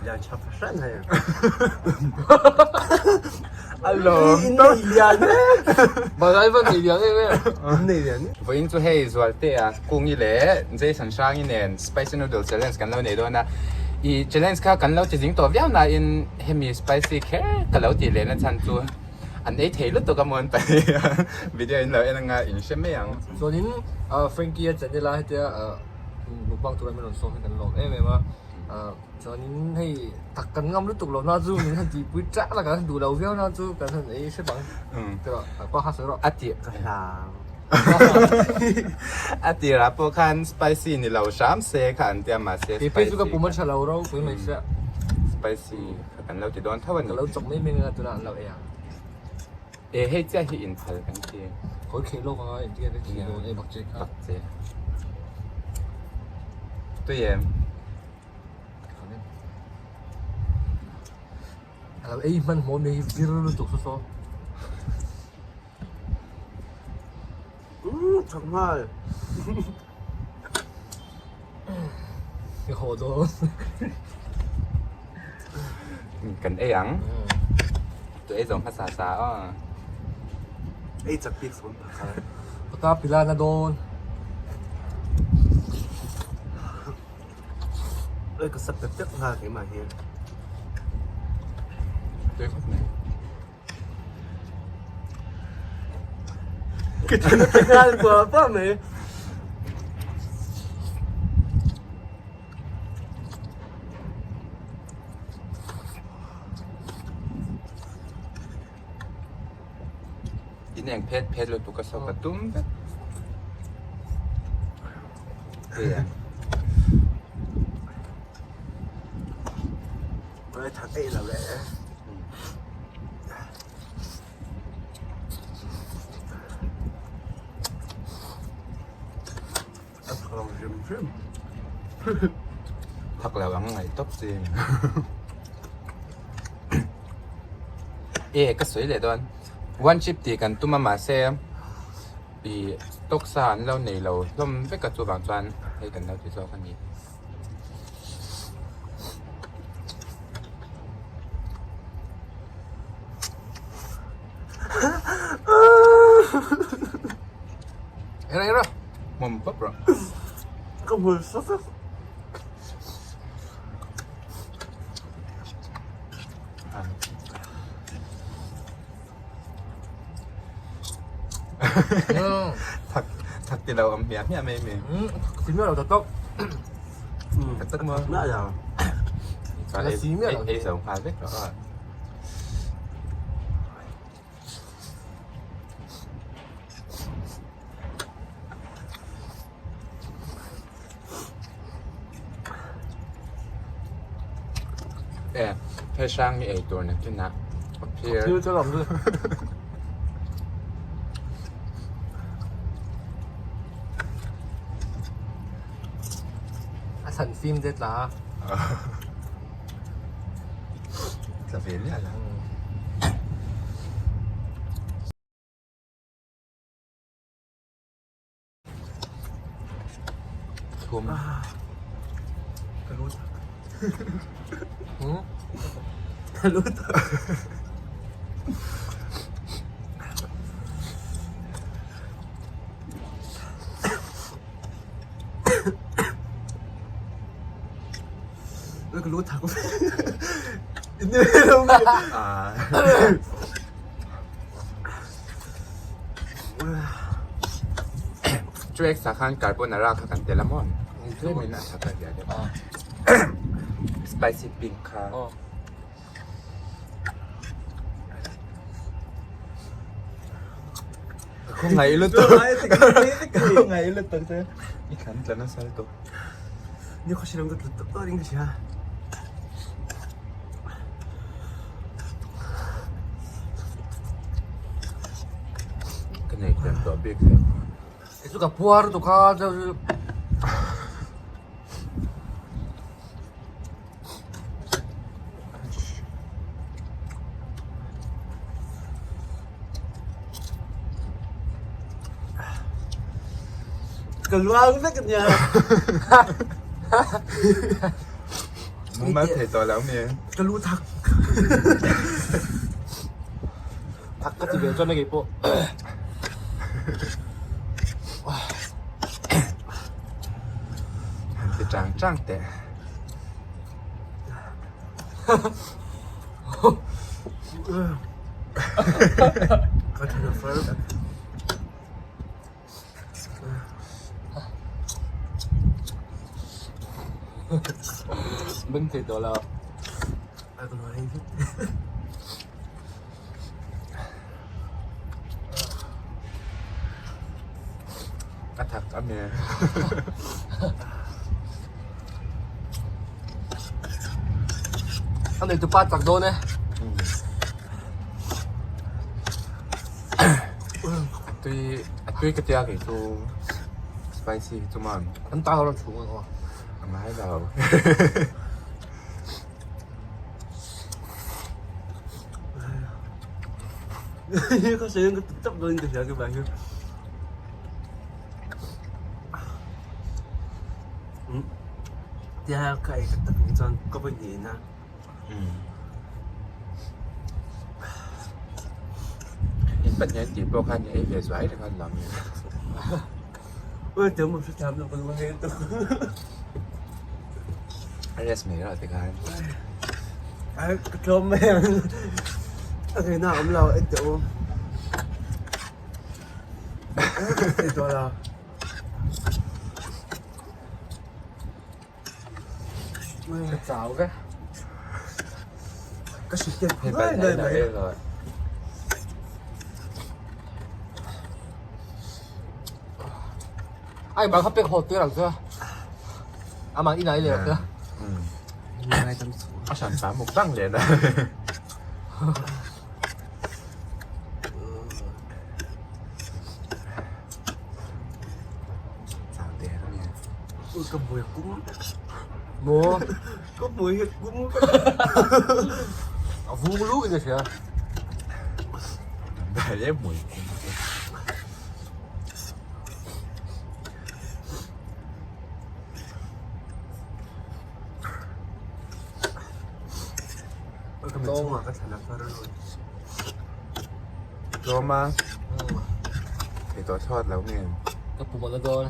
Lian tha fahran hei. A lawm In nei lian e. Balai va nei lian em em. In nei lian e. Vawiin chu hei Zualtea Kungi leh Jason Hrangi nen Spicy Noodle Challenge kan lo nei dawn a. I challenge kha kan lo ti zing tawh viau nain hemi spicy kher ka lo tih lehna chhan chu an ei thei lutuk a mawn pahnih a. Video in lo en anga in hre mai ang. Chuanin Frankie-a channel a hetia mukbang tura min rawn sawm hi kan lawm em em a. Chuanin hei tak kan ngam lutuk lo na chu min han tihpui ṭah la kan han duh lo viau na chu kan han ei hrep ang tih pa kha sawi rawh. A ti ka hlau. A tirah pawh khan spicy ni lo hram se kha an tia mahse Kei phei chu ka pum a ṭha lo ropui mai sia. Spicy kha kan lo ti dawn tho a ni. Ka lo chawk mai mai anga tunah an lo ei ang. E hei chiah hi inphal kan ti. Khawi kheh lawk anga engtin nge ka khih dawn e bakcheh kha. Bakcheh. Tui em? A lo ei hman hmawm hi vir lutuk saw saw. Umm thak nghal. I haw dawn. Kan ei ang. Tu ei zawng hmasa sa aw. Ei chak bik sawn pakhat. Pata pila na dawn. Oi ka sap pep pep nghal keimah hi. Tui khawp mai. Ka thin a pe nghal pah pah mai. In eng phet phet lutuk a saw ka tum vek. Tui em? Oi that ei lo le. A thak lo hrim hrim. Thak lo ang ngaih tawp chi. E ka sawi leh dawn. One chip tih kan tum a mahse i stock sa an lo nei lo hlawm vek a chuvang chuan hei kan lo ti zawk a ni. Era era. Mom pap rawh. Ka hmul sak a. Thak thak ti lo awm hmiah hmiah mai mi. Si miah lo tak tak. Tak tak maw? Miah lo. Chuan La si miah lo. Ei zo nghal vek rawh a. E hei hrang mi ei tur nakinah a phir. A phir chu a lawm chu. A thlan fim te tla a. Tla ve miah lo. Thum. Ka lu tak. Ka lu tak. Ka lu tak. À. Chu ek sa khan carbonara kha kan tel a maw? Tlemin a thak a zia deuh. Spicy pink kha. Ka khawngaih lutuk. Ka khawngaih lutuk che. I thlan tla nasa lutuk. Ni khawhri lam ka tlu tawp tawp in ka hria. Ka nei tlem tawh bik hle. Kei chu ka puar lutuk a Ka luang vek ania. Mumal thei tawh lo mi. Ka lu thak. Thak ka ti ve chuan a kei pawh. Han ti chang chang teh. Ka than a far. Beng thei tawh lo. A thak a mi. A nei tupa chak dawn e. A tui a tui ka tia kei chu spicy hi chu man. An ta lo chhung ang aw. A ngai lo. Ka sawi ka tap dawn in ka hria ke bai hi. Tia ka ei tak tak ni chuan ka vawi hnih in a. In Pathian tih pawh khan i ei ve zuai reng a lam. Ui tiang maw hrethiam lo ka lu hei tu. A rest mai rawh tikhan. Ai ka tlawm mai ang. A ngaihna a awm lo ei teh u. Ei tawh lo. Ka chau vek. Ka hrilh Hei bal mai hnai mai. ei rawh. Ai bang kha pek haw tir ang chu. Amah inah i leh ang chu. Ngai tam chu. A hran pa mukbang leh na. Chau der a nia. Ui ka hmui a kum. Maw? Ka hmui hi a kum. A vung lu in a hria. Dah em hmui kum chu. Ui ka mit chungah ka thlan a far a lawi. Tlawm a, thei tawh thlawt lo nge. Ka pum a la dawn.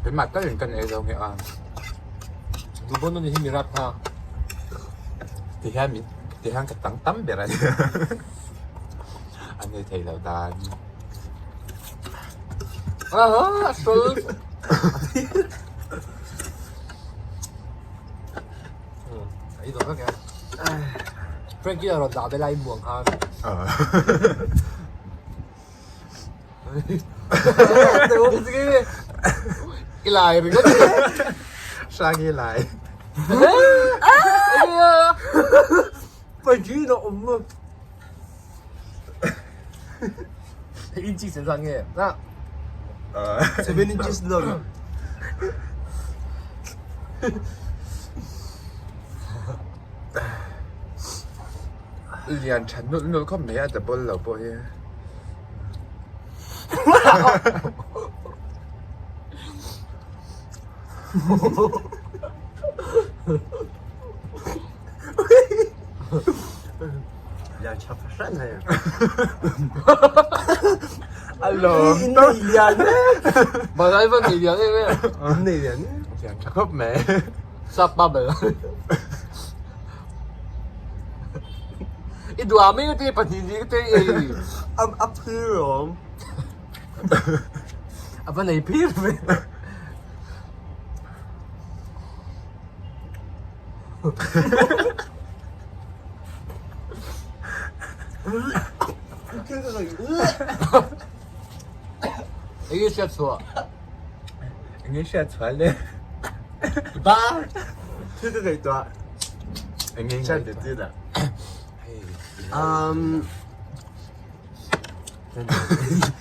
Keimah tal in kan ei zo nge a. Duhbawn ani hi mi rap kha. Ti hian min ti hian ka tang tam ber a ni. An ei thei lo dan. Aha, a hrol. Ei dawr vek e. Frankie a rawn dah ve lai muang khan. I lai ringawt. Hrang i lai. Pahnih na awm a. Inches an zat nge? Na. 7 inches long. Lian tha nulh nulh khawp mai a double lo pawh hi. Lian tha fahran hei. A lawm In nei lian e. Balai va nei lian em em. In nei lian e. Lian tha khawp mai. Sap pa bel. I duah mai ka ti pahnih ni ka ti ei. A phir awm. A va nei phir ve. Enge hriat chhuah? Enge hriat chhuah le? Ba! Thil ka ngaihtuah. Enge Hriat ngaihtuah? tir ah. Hei. Um,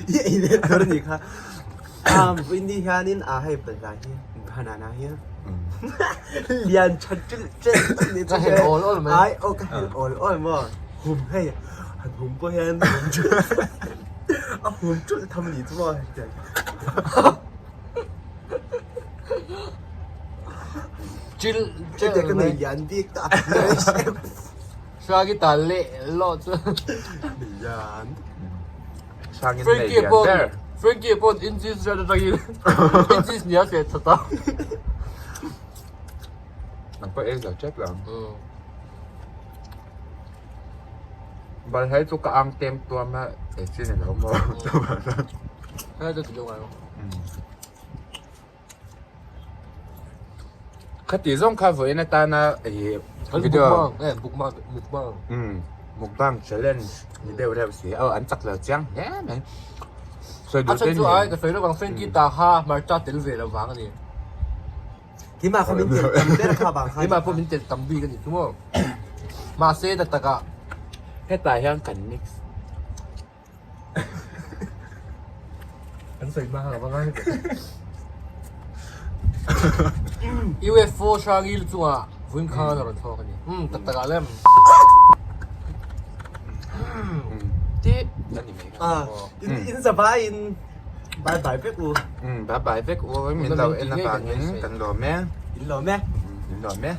I ei leh tur a nih kha. Um, Windy hianin a hei balhla hi banana hi lian tha ṭilh ṭilh tak ni chu Ka hel awl awl mai. Ai aw ka hel awl awl maw. Hum hei han hum pawh hian hum ṭulh a hum ṭulh tham a nih chu maw hetiang. Chil Chete ka nei lian bik ta. Hrangi tal leh lawh chu. Lian. Hrangin nei Frankie lian pawn ber. Frankie pawn inches vel atangin inches nia hriat that a. Nang pawh ei zo tep lo. Balhai chu ka ang tem tuam a ei chi ni lo maw. Hei chu ti deuh ngai lo. Khati zawng kha vawiin atana ih video mukbang mukbang mukbang challenge ni deuh reuh si aw an chak lo chiang hle mai sawi a duh chhan te chu ni ai ka sawi lovang Frankie ta kha hmarcha tel ve lo vang a ni Keimah kha min tel tam ber kha vang kha keimah pawh min tel tam bik a ni chu maw mahse ta takah hetah hian kan mix Kan sawi hma kha ka va ngai ve. UFO Hrangil chungah vun khan a rawn thawk a ni. Um tak takah lem. Ti a ni mai kha. In in zavai in bye bye vek u. Um bye bye vek u min lo en avangin kan lawm e. In lawm e. In lawm e.